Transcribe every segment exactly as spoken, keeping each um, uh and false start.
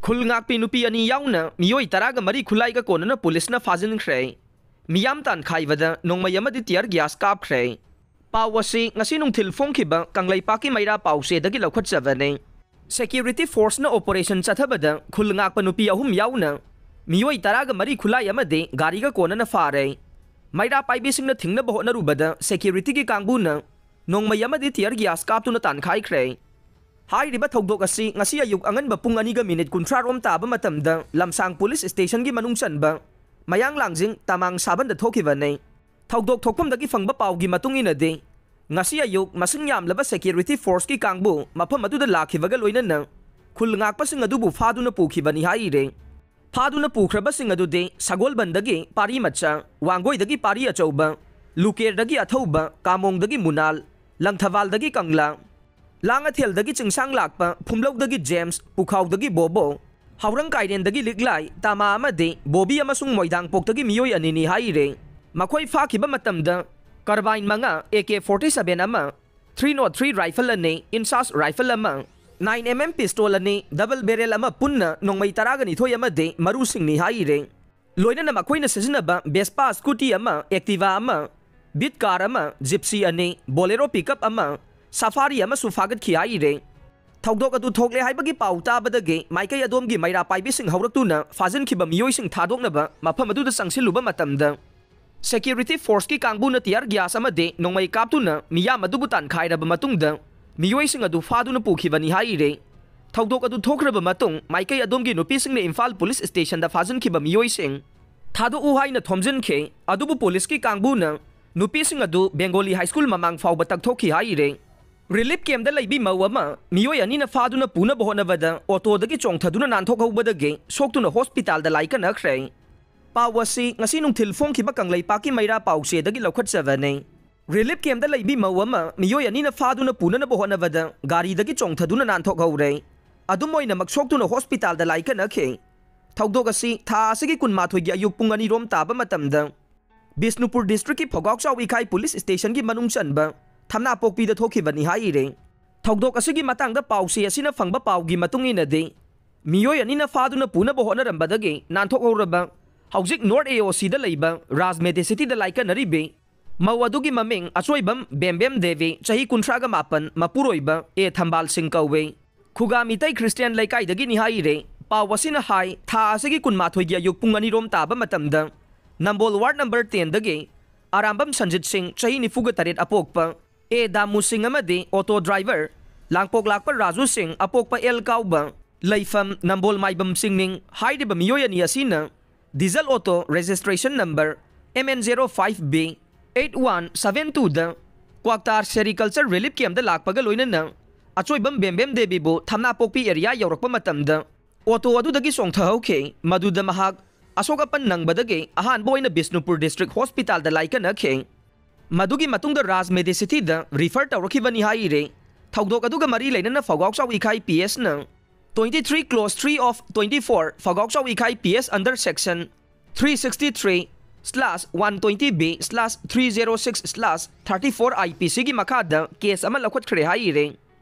ꯈꯨꯜ ꯉꯥꯛꯄꯤ ꯅꯨꯄꯤ ꯑꯅꯤ ꯌꯥꯎꯅ ꯃꯤꯑꯣꯏ ꯇꯔꯥꯒ ꯃꯔꯤ ꯈꯨꯠꯂꯥꯏꯒ ꯀꯣꯟꯅꯅ ꯄꯨꯂꯤꯁꯅ ꯐꯥꯖꯤꯟꯈ꯭ꯔꯦ꯫ ꯃꯤꯌꯥꯝ ꯇꯥꯟꯈꯥꯏꯕꯗ ꯅꯣꯡꯃꯩ ꯑꯃꯗꯤ tear gas ꯀꯥꯞꯈ꯭ꯔꯦ꯫ ꯄꯥꯎ ꯑꯁꯤ ꯉꯁꯤ ꯅꯨꯡꯊꯤꯜ ꯐꯣꯡꯈꯤꯕ ꯀꯪꯂꯩꯄꯥꯛꯀꯤ ꯃꯩꯔꯥ ꯄꯥꯎꯆꯦꯗꯒꯤ ꯂꯧꯈꯠꯆꯕꯅꯤ꯫ Security forceꯅ operation ꯆꯠꯊꯕꯗ ꯈꯨꯜ ꯉꯥꯛꯄ ꯅꯨꯄꯤ ꯑꯍꯨꯝ ꯌꯥꯎꯅ ꯃꯤꯑꯣꯏ ꯇꯔꯥꯒ ꯃꯔꯤ ꯈꯨꯠꯂꯥꯏ ꯑꯃꯗꯤ ꯒꯥꯔꯤꯒ ꯀꯣꯟꯅꯅ ꯐꯥꯔꯦ꯫ ꯃꯩꯔꯥ ꯄꯥꯏꯕꯤꯁꯤꯡꯅ ꯊꯤꯡꯅꯕ ꯍꯣꯠꯅꯔꯨꯕꯗ securityꯒꯤ ꯀꯥꯡꯕꯨꯅ ꯅꯣꯡꯃꯩ ꯑꯃꯗꯤ tear gas ꯀꯥꯞꯇꯨꯅ ꯇꯥꯟꯈꯥꯏꯈ꯭ꯔꯦ꯫ ꯍꯥꯏꯔꯤꯕ ꯊꯧꯗꯣꯛ ꯑꯁꯤ ꯉꯁꯤ ꯑꯌꯨꯛ ꯑꯉꯟꯕ ꯄꯨꯡ ꯑꯅꯤꯒ ꯃꯤꯅꯤꯠ ꯀꯨꯟꯊ꯭ꯔꯥ ꯔꯣꯝ ꯇꯥꯕ ꯃꯇꯝꯗ ꯂꯝꯁꯥꯡ ꯄꯨꯂꯤꯁ ꯁ꯭ꯇꯦꯁꯟꯒꯤ ꯃꯅꯨꯡ ꯆꯟꯕ ꯃꯌꯥꯡ ꯂꯥꯡꯖꯤꯡ ꯇꯃꯥꯡ ꯁꯥꯕꯟꯗ ꯊꯣꯛꯈꯤꯕꯅꯤ꯫ ꯊꯧꯗꯣꯛ ꯊꯣꯛꯐꯝꯗꯒꯤ ꯐꯪꯕ ꯄꯥꯎꯒꯤ ꯃꯇꯨꯡ ꯏꯟꯅꯗꯤ, ꯉꯁꯤ ꯑꯌꯨꯛ ꯃꯁꯤꯡ ꯌꯥꯝꯂꯕ security forceꯀꯤ ꯀꯥꯡꯕꯨ ꯃꯐꯝ ꯑꯗꯨꯗ ꯂꯥꯛꯈꯤꯕꯒ ꯂꯣꯏꯅꯅ ꯈꯨꯜ ꯉꯥꯛꯄꯁꯤꯡ ꯑꯗꯨꯕꯨ ꯐꯥꯗꯨꯅ ꯄꯨꯈꯤꯕꯅꯤ ꯍꯥꯏꯔꯤ꯫ ꯐꯥꯗꯨꯅ ꯄꯨꯈ꯭ꯔꯕꯁꯤꯡ ꯑꯗꯨꯗꯤ ꯁꯒꯣꯜꯕꯟꯗꯒꯤ ꯄꯥꯔꯤ ꯃꯆꯥ, ꯋꯥꯡꯒꯣꯏꯗꯒꯤ ꯄꯥꯔꯤ ꯑꯆꯧꯕ, ꯂꯨꯀꯦꯔꯗꯒꯤ ꯑꯊꯧꯕ, ꯀꯥꯃꯣꯡꯗꯒꯤ ꯃꯨꯅꯥꯜ, ꯂꯪꯊꯕꯥꯜꯗꯒꯤ ꯀꯪꯂꯥ, ꯂꯥꯡꯉꯊꯦꯜꯗꯒꯤ ꯆꯤꯡꯁꯥꯡ ꯂꯥꯛꯄ, ꯐꯨꯝꯂꯧꯗꯒꯤ ꯖꯦꯝꯁ, ꯄꯨꯈꯥꯎꯗꯒꯤ ꯕꯣꯕꯣ, ꯍꯥꯎꯔꯪ ꯀꯥꯏꯔꯦꯟꯗꯒꯤ ꯂꯤꯛꯂꯥꯏ, ꯇꯥꯃꯥ ꯑꯃꯗꯤ ꯕꯣꯕꯤ ꯑꯃꯁꯨꯡ ꯃꯣꯏꯗꯥꯡꯄꯣꯛꯇꯒꯤ ꯃꯤꯑꯣꯏ ꯑꯅꯤꯅꯤ ꯍꯥꯏꯔꯦ꯫ ꯃꯈꯣꯏ ꯐꯥꯈꯤꯕ ꯃꯇꯝꯗ carbine ꯃꯉꯥ, AK forty seven ꯑꯃ, three nought three rifle ꯑꯅꯤ, INSAS rifle ꯑꯃ, nine MM pistol ꯑꯅꯤ, double barrel ꯑꯃ ꯄꯨꯟꯅ ꯅꯣꯡꯃꯩ ꯇꯔꯥꯒ ꯅꯤꯊꯣꯏ ꯑꯃꯗꯤ ꯃꯔꯨꯁꯤꯡꯅꯤ ꯍꯥꯏꯔꯦ꯫ ꯂꯣꯏꯅꯅ ꯃꯈꯣꯏꯅ ꯁꯤꯖꯤꯟꯅꯕ Vespa scooty ꯑꯃ, Activa ꯑꯃ, Beat car ꯑꯃ, Gypsy ꯑꯅꯤ, Bolero pickup ꯑꯃ, Safari ꯑꯃꯁꯨ ꯐꯥꯒꯠꯈꯤ ꯍꯥꯏꯔꯦ꯫ ꯊꯧꯗꯣꯛ ꯑꯗꯨ ꯊꯣꯛꯂꯦ ꯍꯥꯏꯕꯒꯤ ꯄꯥꯎ ꯇꯥꯕꯗꯒꯤ ꯃꯥꯏꯀꯩ ꯑꯗꯣꯝꯒꯤ ꯃꯩꯔꯥ ꯄꯥꯏꯕꯤꯁꯤꯡ ꯍꯧꯔꯛꯇꯨꯅ ꯐꯥꯖꯤꯟꯈꯤꯕ ꯃꯤꯑꯣꯏꯁꯤꯡ ꯊꯥꯗꯣꯛꯅꯕ ꯃꯐꯝ ꯑꯗꯨꯗ ꯆꯪꯁꯤꯜꯂꯨꯕ ꯃꯇꯝꯗ, security forceꯀꯤ ꯀꯥꯡꯕꯨꯅ tear gas ꯑꯃꯗꯤ ꯅꯣꯡꯃꯩ ꯀꯥꯞꯇꯨꯅ ꯃꯤꯌꯥꯝ ꯑꯗꯨꯕꯨ ꯇꯥꯟꯈꯥꯏꯔꯕ ꯃꯇꯨꯡꯗ ꯃꯤꯑꯣꯏꯁꯤꯡ ꯑꯗꯨ ꯐꯥꯗꯨꯅ ꯄꯨꯈꯤꯕꯅꯤ ꯍꯥꯏꯔꯦ꯫ ꯊꯧꯗꯣꯛ ꯑꯗꯨ ꯊꯣꯛꯈ꯭ꯔꯕ ꯃꯇꯨꯡ ꯃꯥꯏꯀꯩ ꯑꯗꯣꯝꯒꯤ ꯅꯨꯄꯤꯁꯤꯡꯅ ꯏꯝꯐꯥꯜ ꯄꯨꯂꯤꯁ ꯁ꯭ꯇꯦꯁꯟꯗ ꯐꯥꯖꯤꯟꯈꯤꯕ ꯃꯤꯑꯣꯏꯁꯤꯡ ꯊꯥꯗꯣꯛꯎ ꯍꯥꯏꯅ ꯊꯣꯝꯖꯤꯟꯈꯤ꯫ ꯑꯗꯨꯕꯨ ꯄꯨꯂꯤꯁꯀꯤ ꯀꯥꯡꯕꯨꯅ ꯅꯨꯄꯤꯁꯤꯡ ꯑꯗꯨ ꯕꯦꯡꯒꯣꯂꯤ ꯍꯥꯏ ꯁ꯭ꯀꯨꯜ ꯃꯃꯥꯡ ꯐꯥꯎꯕ ꯇꯛꯊꯣꯛꯈꯤ ꯍꯥꯏꯔꯦ꯫ ꯔꯤꯂꯤꯐ ꯀꯦꯝꯞꯇ ꯂꯩꯕꯤ ꯃꯧ ꯑꯃ ꯃꯤꯑꯣꯏ ꯑꯅꯤꯅ ꯐꯥꯗꯨꯅ ꯄꯨꯅꯕ ꯍꯣꯠꯅꯕꯗ ꯑꯣꯇꯣꯗꯒꯤ ꯆꯣꯡꯊꯗꯨꯅ ꯅꯥꯟꯊꯣꯛꯍꯧꯕꯗꯒꯤ ꯁꯣꯛꯇꯨꯅ ꯍꯣꯁꯄꯤꯇꯥꯜꯗ ꯂꯥꯏꯀꯠꯅꯈ꯭ꯔꯦ꯫ ꯄꯥꯎ ꯑꯁꯤ ꯉꯁꯤ ꯅꯨꯡꯊꯤꯜ ꯐꯣꯡꯈꯤꯕ ꯀꯪꯂꯩꯄꯥꯛꯀꯤ ꯃꯩꯔꯥ ꯄꯥꯎꯆꯦꯗꯒꯤ ꯂꯧꯈꯠꯆꯕꯅꯤ꯫ ꯔꯤꯂꯤꯐ ꯀꯦꯝꯞꯇ ꯂꯩꯕꯤ ꯃꯧ ꯑꯃ ꯃꯤꯑꯣꯏ ꯑꯅꯤꯅ ꯐꯥꯗꯨꯅ ꯄꯨꯅꯅꯕ ꯍꯣꯠꯅꯕꯗ ꯒꯥꯔꯤꯗꯒꯤ ꯆꯣꯡꯊꯗꯨꯅ ꯅꯥꯟꯊꯣꯛꯍꯧꯔꯦ꯫ ꯑꯗꯨꯝ ꯑꯣꯏꯅꯃꯛ ꯁꯣꯛꯇꯨꯅ ꯍꯣꯁꯄꯤꯇꯥꯜꯗ ꯂꯥꯏꯀꯠꯅꯈꯤ꯫ ꯊꯧꯗꯣꯛ ꯑꯁꯤ ꯊꯥ ꯑꯁꯤꯒꯤ ꯀꯨꯟꯃꯥꯊꯣꯏꯒꯤ ꯑꯌꯨꯛ ꯄꯨꯡ ꯑꯅꯤ ꯔꯣꯝ ꯇꯥꯕ ꯃꯇꯝꯗ ꯕꯤꯁꯅꯨꯄꯨꯔ ꯗꯤꯁꯇ꯭ꯔꯤꯛꯀꯤ ꯐꯧꯒꯥꯎꯆꯥꯎ ꯏꯈꯥꯏ ꯄꯨꯂꯤꯁ ꯁ꯭ꯇꯦꯁꯟꯒꯤ ꯃꯅꯨꯡ ꯆꯟꯕ ꯊꯝꯅꯥꯄꯣꯛꯄꯤꯗ ꯊꯣꯛꯈꯤꯕꯅꯤ ꯍꯥꯏꯔꯦ꯫ ꯊꯧꯗꯣꯛ ꯑꯁꯤꯒꯤ ꯃꯇꯥꯡꯗ ꯄꯥꯎꯆꯦ ꯑꯁꯤꯅ ꯐꯪꯕ ꯄꯥꯎꯒꯤ ꯃꯇꯨꯡ ꯏꯟꯅꯗꯤ, ꯃꯤꯑꯣꯏ ꯑꯅꯤꯅ ꯐꯥꯗꯨꯅ ꯄꯨꯅꯕ ꯍꯣꯠꯅꯔꯝꯕꯗꯒꯤ ꯅꯥꯟꯊꯣꯛꯍꯧꯔꯕ ꯍꯧꯖꯤꯛ ꯅꯣꯔꯠ ꯑꯦ ꯑꯣ ꯁꯤꯗ ꯂꯩꯕ ꯔꯥꯖ ꯃꯦꯗꯤꯁꯤꯇꯤꯗ ꯂꯥꯏꯀꯠꯅꯔꯤꯕꯤ ꯃꯧ ꯑꯗꯨꯒꯤ ꯃꯃꯤꯡ ꯑꯆꯣꯏꯕꯝ ꯕꯦꯝꯕꯦꯝ ꯗꯦꯕꯤ, ꯆꯍꯤ ꯀꯨꯟꯊ꯭ꯔꯥꯒ ꯃꯥꯄꯟ, ꯃꯄꯨꯔꯣꯏꯕ ꯑꯦ ꯊꯝꯕꯥꯜ ꯁꯤꯡ ꯀꯧꯋꯦ꯫ ꯈꯨꯒꯥ ꯃꯤꯇꯩ ꯈ꯭ꯔꯤꯁꯇꯤꯌꯥꯟ ꯂꯩꯀꯥꯏꯗꯒꯤꯅꯤ ꯍꯥꯏꯔꯦ꯫ ꯄꯥꯎ ꯑꯁꯤꯅ ꯍꯥꯏ, ꯊꯥ ꯑꯁꯤꯒꯤ ꯀꯨꯟꯃꯥꯊꯣꯏꯒꯤ ꯑꯌꯨꯛ ꯄꯨꯡ ꯑꯅꯤꯔꯣꯝ ꯇꯥꯕ ꯃꯇꯝꯗ ꯅꯝꯕꯣꯜ ꯋꯥꯔꯗ ꯅꯝꯕꯔ ꯇꯦꯟꯗꯒꯤ ꯑꯔꯥꯝꯕꯝ ꯁꯟꯖꯤꯠ ꯁꯤꯡ, ꯆꯍꯤ ꯅꯤꯐꯨꯒ ꯇꯔꯦꯠ ꯑꯄꯣꯛꯄ, ꯑꯦ ꯗꯥꯃꯨ ꯁꯤꯡ ꯑꯃꯗꯤ ꯑꯣꯇꯣ ꯗ꯭ꯔꯥꯏꯚꯔ ꯂꯥꯡꯄꯣꯛ ꯂꯥꯛꯄ ꯔꯥꯖꯨ ꯁꯤꯡ, ꯑꯄꯣꯛꯄ ꯑꯦꯜ ꯀꯥꯎꯕ, ꯂꯩꯐꯝ ꯅꯝꯕꯣꯜ ꯃꯥꯏꯕꯝ ꯆꯤꯡꯅꯤꯡ ꯍꯥꯏꯔꯤꯕ ꯃꯤꯑꯣꯏ ꯑꯅꯤ ꯑꯁꯤꯅ diesel auto registration number M N zero five B eight one seven ꯇꯨꯗ ꯀ꯭ꯋꯥꯛꯇꯥꯔ ꯁꯦꯔꯤꯀꯜꯆꯔ ꯔꯤꯂꯤꯐ ꯀꯦꯝꯞꯇ ꯂꯥꯛꯄꯒ ꯂꯣꯏꯅꯅ ꯑꯆꯣꯏꯕꯝ ꯕꯦꯝꯕꯦꯝ ꯗꯦꯕꯤꯕꯨ ꯊꯝꯅꯥꯄꯣꯛꯄꯤ ꯑꯦꯔꯤꯌꯥ ꯌꯧꯔꯛꯄ ꯃꯇꯝꯗ ꯑꯣꯇꯣ ꯑꯗꯨꯗꯒꯤ ꯆꯣꯡꯊꯍꯧꯈꯤ꯫ ꯃꯗꯨꯗ ꯃꯍꯥꯛ ꯑꯁꯣꯛ ꯑꯄꯟ ꯅꯪꯕꯗꯒꯤ ꯑꯍꯥꯟꯕ ꯑꯣꯏꯅ ꯕꯤꯁꯅꯨꯄꯨꯔ ꯗꯤꯁꯇ꯭ꯔꯤꯛ ꯍꯣꯁꯄꯤꯇꯥꯜꯗ ꯂꯥꯏꯀꯠꯅꯈꯤ꯫ ꯃꯗꯨꯒꯤ ꯃꯇꯨꯡꯗ ꯔꯥꯖ ꯃꯦꯗꯤꯁꯤꯇꯤꯗ ꯔꯤꯐꯔ ꯇꯧꯔꯛꯈꯤꯕꯅꯤ ꯍꯥꯏꯔꯦ꯫ ꯊꯧꯗꯣꯛ ꯑꯗꯨꯒ ꯃꯔꯤ ꯂꯩꯅꯅ ꯐꯧꯒꯥꯎꯆꯥꯎ ꯏꯈꯥꯏ ꯄꯤ ꯑꯦꯁꯅ twenty three clause three of twenty four ꯐꯧꯒꯥꯎꯆꯥꯎ ꯏꯈꯥꯏ P S under section three sixty three slash one twenty B slash three zero six slash thirty four I P C ꯒꯤ ꯃꯈꯥꯗ ꯀꯦꯁ ꯑꯃ ꯂꯧꯈꯠꯈ꯭ꯔꯦ ꯍꯥꯏꯔꯦ꯫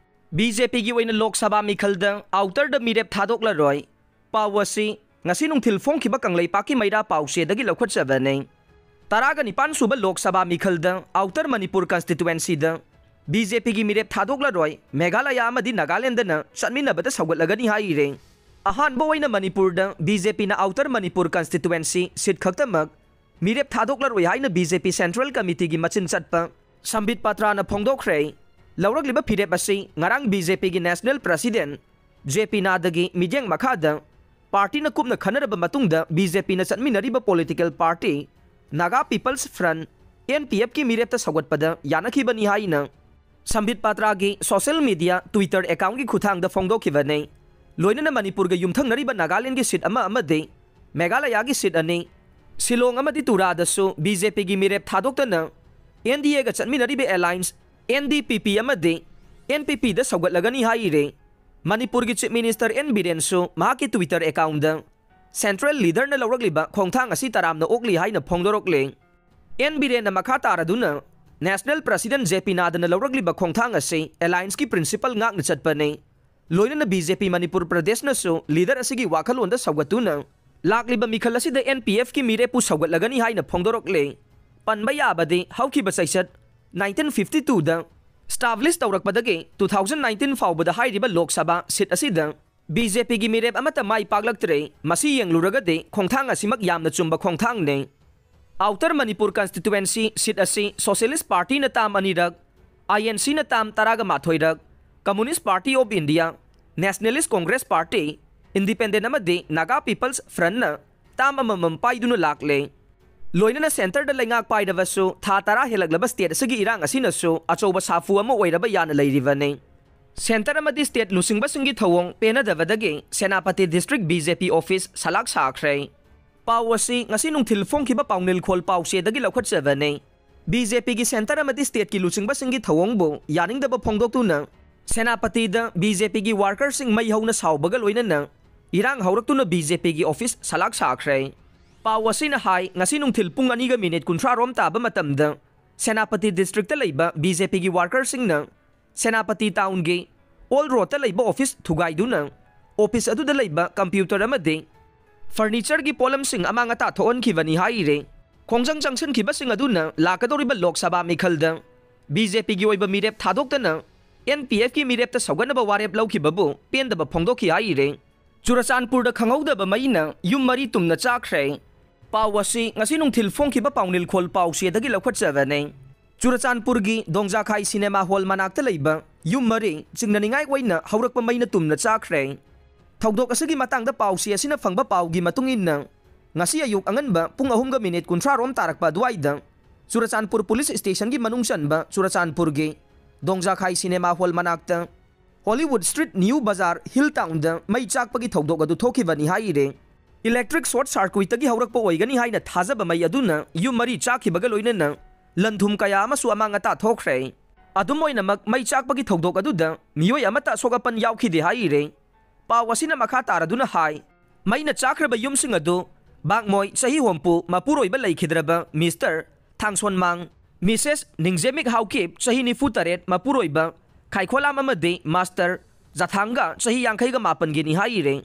ꯕꯤ ꯖꯦ ꯄꯤꯒꯤ ꯑꯣꯏꯅ ꯂꯣꯛ ꯁꯚꯥ ꯃꯤꯈꯜꯗ ꯑꯥꯎꯇꯔꯗ ꯃꯤꯔꯦꯞ ꯊꯥꯗꯣꯛꯂꯔꯣꯏ꯫ ꯄꯥꯎ ꯑꯁꯤ ꯉꯁꯤ ꯅꯨꯡꯊꯤꯜ ꯐꯣꯡꯈꯤꯕ ꯀꯪꯂꯩꯄꯥꯛꯀꯤ ꯃꯩꯔꯥ ꯄꯥꯎꯆꯦꯗꯒꯤ ꯂꯧꯈꯠꯆꯕꯅꯤ꯫ ꯇꯔꯥꯒ ꯅꯤꯄꯥꯟ ꯁꯨꯕ Lok Sabha ꯃꯤꯈꯜꯗ outer Manipur ꯀꯟꯁꯇꯤꯇꯨꯋꯦꯟꯁꯤꯗ B J ꯄꯤꯒꯤ ꯃꯤꯔꯦꯞ ꯊꯥꯗꯣꯛꯂꯔꯣꯏ, ꯃꯦꯘꯥꯂꯌꯥ ꯑꯃꯗꯤ ꯅꯥꯒꯥꯂꯦꯟꯗꯅ ꯆꯠꯃꯤꯟꯅꯕꯗ ꯁꯧꯒꯠꯂꯒꯅꯤ ꯍꯥꯏꯔꯦ꯫ ꯑꯍꯥꯟꯕ ꯑꯣꯏꯅ ꯃꯅꯤꯄꯨꯔꯗ ꯕꯤ ꯖꯦ ꯄꯤꯅ ꯑꯥꯎꯇꯔ ꯃꯅꯤꯄꯨꯔ ꯀꯟꯁꯇꯤꯇꯨꯋꯦꯟꯁꯤ ꯁꯤꯠ ꯈꯛꯇꯃꯛ ꯃꯤꯔꯦꯞ ꯊꯥꯗꯣꯛꯂꯔꯣꯏ ꯍꯥꯏꯅ ꯕꯤ ꯖꯦ ꯄꯤ ꯁꯦꯟꯇ꯭ꯔꯦꯜ ꯀꯃꯤꯇꯤꯒꯤ ꯃꯆꯤꯟ ꯆꯠꯄ ꯁꯝꯕꯤꯠ ꯄꯥꯇ꯭ꯔꯥꯅ ꯐꯣꯡꯗꯣꯛꯈ꯭ꯔꯦ꯫ ꯂꯧꯔꯛꯂꯤꯕ ꯐꯤꯔꯦꯞ ꯑꯁꯤ ꯉꯔꯥꯡ ꯕꯤ ꯖꯦ ꯄꯤꯒꯤ ꯅꯦꯁꯅꯦꯜ ꯄ꯭ꯔꯁꯤꯗꯦꯟ ꯖꯦ ꯄꯤ ꯅꯥꯗꯒꯤ ꯃꯤꯠꯌꯦꯡ ꯃꯈꯥꯗ ꯄꯥꯔꯇꯤꯅ ꯀꯨꯞꯅ ꯈꯟꯅꯔꯕ ꯃꯇꯨꯡꯗ ꯕꯤ ꯖꯦ ꯄꯤꯅ ꯆꯠꯃꯤꯟꯅꯔꯤꯕ political party Naga peoples front, N P ꯑꯦꯐꯀꯤ ꯃꯤꯔꯦꯞꯇ ꯁꯧꯒꯠꯄꯗ ꯌꯥꯅꯈꯤꯕꯅꯤ ꯍꯥꯏꯅ ꯁꯝꯕꯤꯠ ꯄꯥꯇ꯭ꯔꯥꯒꯤ ꯁꯣꯁꯤꯌꯦꯜ ꯃꯤꯗꯤꯌꯥ Twitter ꯑꯦꯀꯥꯎꯟꯒꯤ ꯈꯨꯠꯊꯥꯡꯗ ꯐꯣꯡꯗꯣꯛꯈꯤꯕꯅꯤ꯫ ꯂꯣꯏꯅꯅ ꯃꯅꯤꯄꯨꯔꯒ ꯌꯨꯝꯊꯪꯅꯔꯤꯕ ꯅꯥꯒꯥꯂꯦꯟꯒꯤ ꯁꯤꯠ ꯑꯃ ꯑꯃꯗꯤ ꯃꯦꯘꯥꯂꯌꯥꯒꯤ ꯁꯤꯠ ꯑꯅꯤ, ꯁꯤꯂꯣꯡ ꯑꯃꯗꯤ ꯇꯨꯔꯥꯗꯁꯨ ꯕꯤ ꯖꯦ ꯄꯤꯒꯤ ꯃꯤꯔꯦꯞ ꯊꯥꯗꯣꯛꯇꯅ ꯑꯦꯟ ꯗꯤ ꯑꯦꯒ ꯆꯠꯃꯤꯟꯅꯔꯤꯕ alliance N D P P ꯑꯃꯗꯤ ꯑꯦꯟ ꯄꯤ ꯄꯤꯗ ꯁꯧꯒꯠꯂꯒꯅꯤ ꯍꯥꯏꯔꯦ꯫ ꯃꯅꯤꯄꯨꯔꯒꯤ ꯆꯤꯐ ꯃꯤꯅꯤꯁꯇꯔ ꯑꯦꯟ ꯕꯤꯔꯦꯟꯁꯨ ꯃꯍꯥꯛꯀꯤ ꯇ꯭ꯋꯤꯇꯔ ꯑꯦꯀꯥꯎꯟꯗ ꯁꯦꯟꯇ꯭ꯔꯦꯜ ꯂꯤꯗꯔꯅ ꯂꯧꯔꯛꯂꯤꯕ ꯈꯣꯡꯊꯥꯡ ꯑꯁꯤ ꯇꯔꯥꯝꯅ ꯑꯣꯛꯂꯤ ꯍꯥꯏꯅ ꯐꯣꯡꯗꯣꯔꯛꯂꯦ꯫ ꯑꯦꯟ ꯕꯤꯔꯦꯟꯅ ꯃꯈꯥ ꯇꯥꯔꯗꯨꯅ ꯅꯦꯁꯅꯦꯜ ꯄ꯭ꯔꯁꯤꯗꯦꯟ ꯖꯦ ꯄꯤ ꯅꯥꯗꯅ ꯂꯧꯔꯛꯂꯤꯕ ꯈꯣꯡꯊꯥꯡ ꯑꯁꯤ ꯑꯦꯂꯥꯏꯟꯁꯀꯤ ꯄ꯭ꯔꯤꯟꯁꯤꯄꯜ ꯉꯥꯛꯅ ꯆꯠꯄꯅꯤ꯫ ꯂꯣꯏꯅꯅ ꯕꯤ ꯖꯦ ꯄꯤ ꯃꯅꯤꯄꯨꯔ ꯄ꯭ꯔꯗꯦꯁꯅꯁꯨ ꯂꯤꯗꯔ ꯑꯁꯤꯒꯤ ꯋꯥꯈꯜꯂꯣꯟꯗ ꯁꯧꯒꯠꯇꯨꯅ ꯂꯥꯛꯂꯤꯕ ꯃꯤꯈꯜ ꯑꯁꯤꯗ ꯑꯦꯟ ꯄꯤ ꯑꯦꯐꯀꯤ ꯃꯤꯔꯦꯞꯄꯨ ꯁꯧꯒꯠꯂꯒꯅꯤ ꯍꯥꯏꯅ ꯐꯣꯡꯗꯣꯔꯛꯂꯦ꯫ ꯄꯟꯕ ꯌꯥꯕꯗꯤ ꯍꯧꯈꯤꯕ ꯆꯩꯆꯠ ꯅꯥꯏꯟꯇꯤꯟ ꯐꯤꯐꯇꯤ ꯇꯨꯗ ꯁ꯭ꯇꯥꯕ꯭ꯂꯤꯁ ꯇꯧꯔꯛꯄꯗꯒꯤ ꯇꯨ ꯊꯥꯎꯖꯟ ꯅꯥꯏꯟꯇꯤꯟ ꯐꯥꯎꯕꯗ ꯍꯥꯏꯔꯤꯕ ꯂꯣꯛ ꯁꯚꯥ ꯁꯤꯠ ꯑꯁꯤꯗ ꯕꯤ ꯖꯦ ꯄꯤꯒꯤ ꯃꯤꯔꯦꯞ ꯑꯃꯠꯇ ꯃꯥꯏ ꯄꯥꯛꯂꯛꯇ꯭ꯔꯦ꯫ ꯃꯁꯤ ꯌꯦꯡꯂꯨꯔꯒꯗꯤ ꯈꯣꯡꯊꯥꯡ ꯑꯁꯤꯃꯛ ꯌꯥꯝꯅ ꯆꯨꯝꯕ ꯈꯣꯡꯊꯥꯡꯅꯤ꯫ ꯑꯥꯎꯇꯔ ꯃꯅꯤꯄꯨꯔ ꯀꯟꯁꯇꯤꯇ꯭ꯋꯦꯟꯁꯤ ꯁꯤꯠ ꯑꯁꯤ ꯁꯣꯁꯤꯌꯦꯂꯤꯁ ꯄꯥꯔꯇꯤꯅ ꯇꯥꯝ ꯑꯅꯤꯔꯛ, ꯑꯥꯏ ꯑꯦꯟ ꯁꯤꯅ ꯇꯥꯝ ꯇꯔꯥꯒ ꯃꯥꯊꯣꯏꯔꯛ, communist party of India, nationalist congress party, independent ꯑꯃꯗꯤ ꯅꯥꯒꯥ ꯄꯤꯄꯜꯁ ꯐ꯭ꯔꯟꯠꯅ ꯇꯥꯝ ꯑꯃꯃꯝ ꯄꯥꯏꯗꯨꯅ ꯂꯥꯛꯂꯦ꯫ ꯂꯣꯏꯅꯅ ꯁꯦꯟꯇꯔꯗ ꯂꯩꯉꯥꯛ ꯄꯥꯏꯔꯕꯁꯨ ꯊꯥ ꯇꯔꯥ ꯍꯦꯜꯂꯛꯂꯕ ꯁ꯭ꯇꯦꯠ ꯑꯁꯤꯒꯤ ꯏꯔꯥꯡ ꯑꯁꯤꯅꯁꯨ ꯑꯆꯧꯕ ꯁꯥꯐꯨ ꯑꯃ ꯑꯣꯏꯔꯕ ꯌꯥꯅ ꯂꯩꯔꯤꯕꯅꯤ꯫ ꯁꯦꯟꯇꯔ ꯑꯃꯗꯤ ꯁ꯭ꯇꯦꯠ ꯂꯨꯆꯤꯡꯕꯁꯤꯡꯒꯤ ꯊꯧꯑꯣꯡ ꯄꯦꯟꯅꯗꯕꯗꯒꯤ Senapati district B J P office ꯁꯂꯥꯛ ꯁꯥꯈ꯭ꯔꯦ꯫ ꯄꯥꯎ ꯑꯁꯤ ꯉꯁꯤ ꯅꯨꯡꯊꯤꯜ ꯐꯣꯡꯈꯤꯕ ꯄꯥꯎꯅꯤꯜꯈꯣꯜ ꯄꯥꯎꯆꯦꯗꯒꯤ ꯂꯧꯈꯠꯆꯕꯅꯤ꯫ ꯕꯤ ꯖꯦ ꯄꯤꯒꯤ ꯁꯦꯟꯇꯔ ꯑꯃꯗꯤ ꯁ꯭ꯇꯦꯠꯀꯤ ꯂꯨꯆꯤꯡꯕꯁꯤꯡꯒꯤ ꯊꯧꯑꯣꯡꯕꯨ ꯌꯥꯅꯤꯡꯗꯕ ꯐꯣꯡꯗꯣꯛꯇꯨꯅ ꯁꯦꯅꯥꯄꯇꯤꯗ ꯕꯤ ꯖꯦ ꯄꯤꯒꯤ ꯋꯥꯔꯀꯔꯁꯤꯡ ꯃꯩ ꯍꯧꯅ ꯁꯥꯎꯕꯒ ꯂꯣꯏꯅꯅ ꯏꯔꯥꯡ ꯍꯧꯔꯛꯇꯨꯅ ꯕꯤ ꯖꯦ ꯄꯤꯒꯤ ꯑꯣꯐꯤꯁ ꯁꯂꯥꯛ ꯁꯥꯈ꯭ꯔꯦ꯫ ꯄꯥꯎ ꯑꯁꯤꯅ ꯍꯥꯏ, ꯉꯁꯤ ꯅꯨꯡꯊꯤꯜ ꯄꯨꯡ ꯑꯅꯤꯒ ꯃꯤꯅꯤꯠ ꯀꯨꯟꯊ꯭ꯔꯥ ꯔꯣꯝ ꯇꯥꯕ ꯃꯇꯝꯗ ꯁꯦꯅꯥꯄꯇꯤ ꯗꯤꯁꯇ꯭ꯔꯤꯛꯇ ꯂꯩꯕ ꯕꯤ ꯖꯦ ꯄꯤꯒꯤ ꯋꯥꯔꯀꯔꯁꯤꯡꯅ ꯁꯦꯅꯥꯄꯇꯤ ꯇꯥꯎꯟꯒꯤ ꯑꯣꯜ ꯔꯣꯗꯇ ꯂꯩꯕ ꯑꯣꯐꯤꯁ ꯊꯨꯒꯥꯏꯗꯨꯅ ꯑꯣꯐꯤꯁ ꯑꯗꯨꯗ ꯂꯩꯕ ꯀꯝꯄ꯭ꯌꯨꯇꯔ ꯑꯃꯗꯤ ꯐꯔꯅꯤꯆꯔꯒꯤ ꯄꯣꯠꯂꯝꯁꯤꯡ ꯑꯃꯥꯡ ꯑꯇꯥ ꯊꯣꯛꯍꯟꯈꯤꯕꯅꯤ ꯍꯥꯏꯔꯤ꯫ ꯈꯣꯡꯖꯪ ꯆꯪꯁꯤꯟꯈꯤꯕꯁꯤꯡ ꯑꯗꯨꯅ ꯂꯥꯛꯀꯗꯧꯔꯤꯕ ꯂꯣꯛ ꯁꯚꯥ ꯃꯤꯈꯜꯗ ꯕꯤ ꯖꯦ ꯄꯤꯒꯤ ꯑꯣꯏꯕ ꯃꯤꯔꯦꯞ ꯊꯥꯗꯣꯛꯇꯅ ꯑꯦꯟ ꯄꯤ ꯑꯦꯐꯀꯤ ꯃꯤꯔꯦꯞꯇ ꯁꯧꯒꯠꯅꯕ ꯋꯥꯔꯦꯞ ꯂꯧꯈꯤꯕꯕꯨ ꯄꯦꯟꯗꯕ ꯐꯣꯡꯗꯣꯛꯈꯤ ꯍꯥꯏꯔꯤ꯫ ꯆꯨꯔꯆꯥꯟꯄꯨꯔꯗ ꯈꯪꯍꯧꯗꯕ ꯃꯩꯅ ꯌꯨꯝ ꯃꯔꯤ ꯇꯨꯝꯅ ꯆꯥꯛꯈ꯭ꯔꯦ꯫ ꯄꯥꯎ ꯑꯁꯤ ꯉꯁꯤ ꯅꯨꯡꯊꯤꯜ ꯐꯣꯡꯈꯤꯕ ꯄꯥꯎꯅꯤꯜꯈꯣꯜ ꯄꯥꯎꯆꯦꯗꯒꯤ ꯂꯧꯈꯠꯆꯕꯅꯤ꯫ ꯆꯨꯔꯆꯥꯟꯄꯨꯔꯒꯤ ꯗꯣꯡꯖꯥꯈꯥꯏ ꯁꯤꯅꯦꯃꯥ ꯍꯣꯜ ꯃꯅꯥꯛꯇ ꯂꯩꯕ ꯌꯨꯝ ꯃꯔꯤ ꯆꯤꯡꯅꯅꯤꯡꯉꯥꯏ ꯑꯣꯏꯅ ꯍꯧꯔꯛꯄ ꯃꯩꯅ ꯇꯨꯝꯅ ꯆꯥꯛꯈ꯭ꯔꯦ꯫ ꯊꯧꯗꯣꯛ ꯑꯁꯤꯒꯤ ꯃꯇꯥꯡꯗ ꯄꯥꯎꯆꯦ ꯑꯁꯤꯅ ꯐꯪꯕ ꯄꯥꯎꯒꯤ ꯃꯇꯨꯡ ꯏꯟꯅ, ꯉꯁꯤ ꯑꯌꯨꯛ ꯑꯉꯟꯕ ꯄꯨꯡ ꯑꯍꯨꯝꯒ ꯃꯤꯅꯤꯠ ꯀꯨꯟꯊ꯭ꯔꯥ ꯔꯣꯝ ꯇꯥꯔꯛꯄ ꯑꯗꯨꯋꯥꯏꯗ ꯆꯨꯔꯆꯥꯟꯄꯨꯔ ꯄꯨꯂꯤꯁ ꯁ꯭ꯇꯦꯁꯟꯒꯤ ꯃꯅꯨꯡ ꯆꯟꯕ ꯆꯨꯔꯆꯥꯟꯄꯨꯔꯒꯤ ꯗꯣꯡꯖꯥꯈꯥꯏ ꯁꯤꯅꯦꯃꯥ ꯍꯣꯜ ꯃꯅꯥꯛꯇ ꯍꯣꯂꯤꯋꯨꯗ ꯁ꯭ꯇ꯭ꯔꯤꯠ ꯅ꯭ꯌꯨ ꯕꯖꯥꯔ ꯍꯤꯜ ꯇꯥꯎꯟꯗ ꯃꯩ ꯆꯥꯛꯄꯒꯤ ꯊꯧꯗꯣꯛ ꯑꯗꯨ ꯊꯣꯛꯈꯤꯕꯅꯤ ꯍꯥꯏꯔꯦ꯫ ꯏꯂꯦꯛꯇ꯭ꯔꯤꯛ ꯁꯣꯔꯠ ꯁꯥꯔꯀ꯭ꯋꯤꯠꯇꯒꯤ ꯍꯧꯔꯛꯄ ꯑꯣꯏꯒꯅꯤ ꯍꯥꯏꯅ ꯊꯥꯖꯕ ꯃꯩ ꯑꯗꯨꯅ ꯌꯨꯝ ꯃꯔꯤ ꯆꯥꯛꯈꯤꯕꯒ ꯂꯣꯏꯅꯅ ꯂꯟ ꯊꯨꯝ ꯀꯌꯥ ꯑꯃꯁꯨ ꯑꯃꯥꯡ ꯑꯇꯥ ꯊꯣꯛꯈ꯭ꯔꯦ꯫ ꯑꯗꯨꯝ ꯑꯣꯏꯅꯃꯛ, ꯃꯩ ꯆꯥꯛꯄꯒꯤ ꯊꯧꯗꯣꯛ ꯑꯗꯨꯗ ꯃꯤꯑꯣꯏ ꯑꯃꯠꯇ ꯑꯁꯣꯛ ꯑꯄꯟ ꯌꯥꯎꯈꯤꯗꯦ ꯍꯥꯏꯔꯦ꯫ ꯄꯥꯎ ꯑꯁꯤꯅ ꯃꯈꯥ ꯇꯥꯔꯗꯨꯅ ꯍꯥꯏ, ꯃꯩꯅ ꯆꯥꯛꯈ꯭ꯔꯕ ꯌꯨꯝꯁꯤꯡ ꯑꯗꯨ ꯕꯥꯡꯃꯣꯏ ꯆꯍꯤ ꯍꯨꯝꯐꯨ ꯃꯄꯨꯔꯣꯏꯕ ꯂꯩꯈꯤꯗ꯭ꯔꯕ ꯃꯤꯁꯇꯔ ꯊꯥꯡꯁꯣꯟꯃꯥꯡ, ꯃꯤꯁꯦꯁ ꯅꯤꯡꯖꯦꯃꯤꯛ ꯍꯥꯎꯀꯤꯞ ꯆꯍꯤ ꯅꯤꯐꯨ ꯇꯔꯦꯠ ꯃꯄꯨꯔꯣꯏꯕ ꯈꯥꯏꯈꯣꯂꯥꯝ ꯑꯃꯗꯤ ꯃꯥꯁꯇꯔ ꯖꯊꯥꯡꯒ ꯆꯍꯤ ꯌꯥꯡꯈꯩꯒ ꯃꯥꯄꯟꯒꯤꯅꯤ ꯍꯥꯏꯔꯦ꯫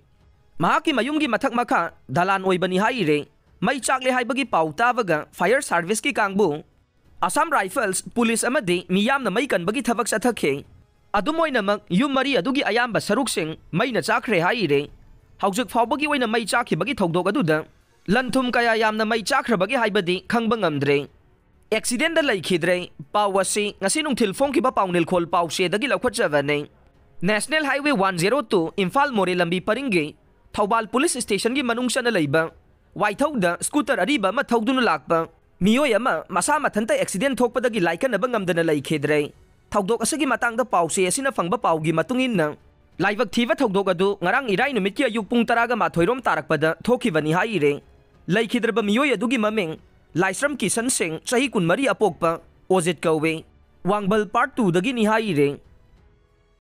ꯃꯍꯥꯛꯀꯤ ꯃꯌꯨꯝꯒꯤ ꯃꯊꯛ ꯃꯈꯥ ꯗꯂꯥꯟ ꯑꯣꯏꯕꯅꯤ ꯍꯥꯏꯔꯦ꯫ ꯃꯩ ꯆꯥꯛꯂꯦ ꯍꯥꯏꯕꯒꯤ ꯄꯥꯎ ꯇꯥꯕꯒ ꯐꯥꯌꯔ ꯁꯥꯔꯚꯤꯁꯀꯤ ꯀꯥꯡꯕꯨ, ꯑꯁꯥꯝ ꯔꯥꯏꯐꯜꯁ, ꯄꯨꯂꯤꯁ ꯑꯃꯗꯤ ꯃꯤꯌꯥꯝꯅ ꯃꯩ ꯀꯟꯕꯒꯤ ꯊꯕꯛ ꯆꯠꯊꯈꯤ꯫ ꯑꯗꯨꯝ ꯑꯣꯏꯅꯃꯛ, ꯌꯨꯝ ꯃꯔꯤ ꯑꯗꯨꯒꯤ ꯑꯌꯥꯝꯕ ꯁꯔꯨꯛꯁꯤꯡ ꯃꯩꯅ ꯆꯥꯈ꯭ꯔꯦ ꯍꯥꯏꯔꯦ꯫ ꯍꯧꯖꯤꯛ ꯐꯥꯎꯕꯒꯤ ꯑꯣꯏꯅ ꯃꯩ ꯆꯥꯈꯤꯕꯒꯤ ꯊꯧꯗꯣꯛ ꯑꯗꯨꯗ ꯂꯟ ꯊꯨꯝ ꯀꯌꯥ ꯌꯥꯝꯅ ꯃꯩ ꯆꯥꯈ꯭ꯔꯕꯒꯦ ꯍꯥꯏꯕꯗꯤ ꯈꯪꯕ ꯉꯝꯗ꯭ꯔꯦ꯫ ꯑꯦꯛꯁꯤꯗꯦꯟꯗ ꯂꯩꯈꯤꯗ꯭ꯔꯦ꯫ ꯄꯥꯎ ꯑꯁꯤ ꯉꯁꯤ ꯅꯨꯡꯊꯤꯜ ꯐꯣꯡꯈꯤꯕ ꯄꯥꯎꯅꯤꯜꯈꯣꯜ ꯄꯥꯎꯆꯦꯗꯒꯤ ꯂꯧꯈꯠꯆꯕꯅꯤ꯫ National Highway one zero two Imphal ꯃꯣꯔꯦ ꯂꯝꯕꯤ ꯄꯔꯤꯡꯒꯤ ꯊꯧꯕꯥꯜ ꯄꯨꯂꯤꯁ ꯁ꯭ꯇꯦꯁꯟꯒꯤ ꯃꯅꯨꯡ ꯆꯟꯅ ꯂꯩꯕ ꯋꯥꯏꯊꯧꯗ ꯁ꯭ꯀꯨꯇꯔ ꯑꯔꯤꯕ ꯑꯃ ꯊꯧꯗꯨꯅ ꯂꯥꯛꯄ ꯃꯤꯑꯣꯏ ꯑꯃ ꯃꯁꯥ ꯃꯊꯟꯇ ꯑꯦꯛꯁꯤꯗꯦꯟ ꯊꯣꯛꯄꯗꯒꯤ ꯂꯥꯏꯀꯠꯅꯕ ꯉꯝꯗꯅ ꯂꯩꯈꯤꯗ꯭ꯔꯦ꯫ ꯊꯧꯗꯣꯛ ꯑꯁꯤꯒꯤ ꯃꯇꯥꯡꯗ ꯄꯥꯎꯆꯦ ꯑꯁꯤꯅ ꯐꯪꯕ ꯄꯥꯎꯒꯤ ꯃꯇꯨꯡ ꯏꯟꯅ, ꯂꯥꯏꯕꯛ ꯊꯤꯕ ꯊꯧꯗꯣꯛ ꯑꯗꯨ ꯉꯔꯥꯡ ꯏꯔꯥꯏ ꯅꯨꯃꯤꯠꯀꯤ ꯑꯌꯨꯛ ꯄꯨꯡ ꯇꯔꯥꯒ ꯃꯥꯊꯣꯏ ꯔꯣꯝ ꯇꯥꯔꯛꯄꯗ ꯊꯣꯛꯈꯤꯕꯅꯤ ꯍꯥꯏꯔꯦ꯫ ꯂꯩꯈꯤꯗ꯭ꯔꯕ ꯃꯤꯑꯣꯏ ꯑꯗꯨꯒꯤ ꯃꯃꯤꯡ ꯂꯥꯏꯁ꯭ꯔꯝ ꯀꯤꯁꯟ ꯁꯤꯡ, ꯆꯍꯤ ꯀꯨꯟꯃꯔꯤ, ꯑꯄꯣꯛꯄ ꯑꯣꯖꯤꯠ ꯀꯧꯏ꯫ ꯋꯥꯡꯕꯜ ꯄꯥꯔꯠ ꯇꯨꯗꯒꯤꯅꯤ ꯍꯥꯏꯔꯦ꯫